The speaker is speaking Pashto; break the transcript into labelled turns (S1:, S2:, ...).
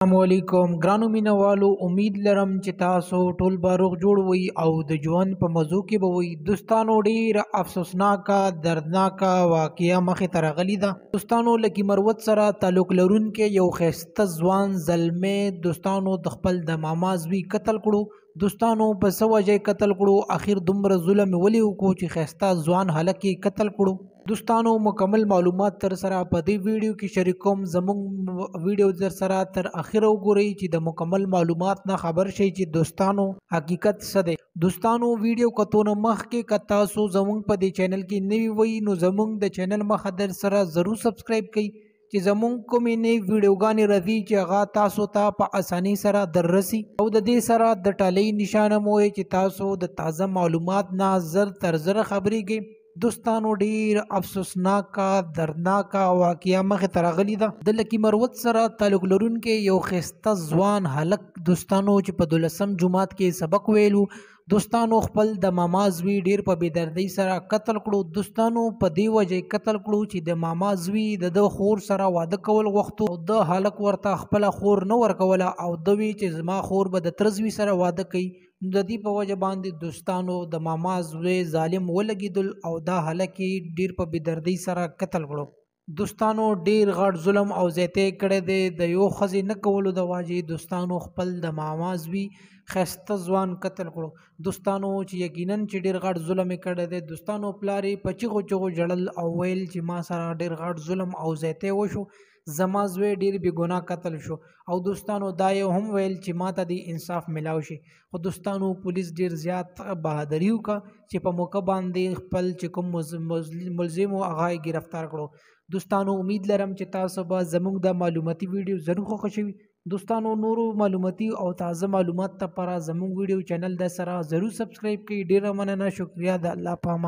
S1: السلام علیکم ګرانو مینوالو، امید لرم چې تاسو ټول به روغ جوړ وئ او د ژوند په مزو کې به وئ. دوستانو، ډېره افسوسناکه دردناکه واقعه مخې ته راغلې ده. دوستانو، لکي مروت سره تعلق لرونکی یو ښایسته ځوان زلمی دوستانو د خپل د ماما زوی قتل کړو. دوستانو، په څه وجه یې قتل کړو؟ اخر دومره ظلم یې ولې وکړو چې ښایسته ځوان هلک یې قتل کړو؟ دوستانو، مکمل معلومات تر سره په دې ویډیو کې شریکوم. زموږ ویډیو در سره تر اخره وګورئ چې د مکمل معلومات نه خبر شئ چې دوستانو حقیقت څه دی. دوستانو، ویډیو کتو نه مخکې که تاسو زموږ په دې چینل کې نوي وئ نو زموږ د چینل مخه در سره ضرور سبسکرایب کړئ چې زموږ کومې نوې ویډیوګانې راځي چې هغه تاسو ته په اسانۍ سره دررسي، او د دې سره د ټالۍ نشانه مو چې تاسو د تازه معلومات نه زر تر زره خبرېږئ. دوستانو، ډیر افسوسناکه دردناکه واقعه مخې ته راغلې ده. د لکي مروت سره تعلق لرونکی یو ښایسته ځوان هلک دوستانو چې په دولسم جومات کې سبق ویلو، دوستانو خپل د ماما زوی ډیر په بېدردۍ سره قتل کړو. دوستانو، په دې وجه یې قتل کړو چې د ماما زوی د ده خور سره واده کول غوښتو او د هلک ورته خپله خور نه ورکوله او ده وی چې زما خور به د تره زوی سره واده کوي. نو د دې په وجه باندې دوستانو د ماما زوی ظالم ولګېدل او دا هلک یې ډیر په بېدردۍ سره قتل کړو. دوستانو، ډیر غټ ظلم او زیاتی کړی دی د یو ښځې نه کولو د وجې. دوستانو، خپل د ماما زوی ښایسته ځوان قتل کړو. دوستانو، چې یقینا چې ډیر غټ ظلم یې کړی دی. دوستانو، پلار یې په چیغو چیغو ژړل او ویل چې ما سره ډیر غټ ظلم او زیاتی وشو، زما زوی ډیر بې ګناه قتل شو. او دوستانو، دا یې هم ویل چې ما ته دې انصاف میلاو شي. خو دوستانو، پولیس ډیر زیات بهادري وکړه چې په موقع باندې خپل چې کوم ملزم و هغه یې ګرفتار کړو. دوستانو، امید لرم چې تاسو به زموږ دا معلوماتي ویډیو ضرور خوښه شوي. دوستانو، نورو معلوماتي او تازه معلومات لپاره زموږ ویډیو چینل د سره ضرور سبسکرایب کړئ. ډیره مننه، شکریه، د الله په امان.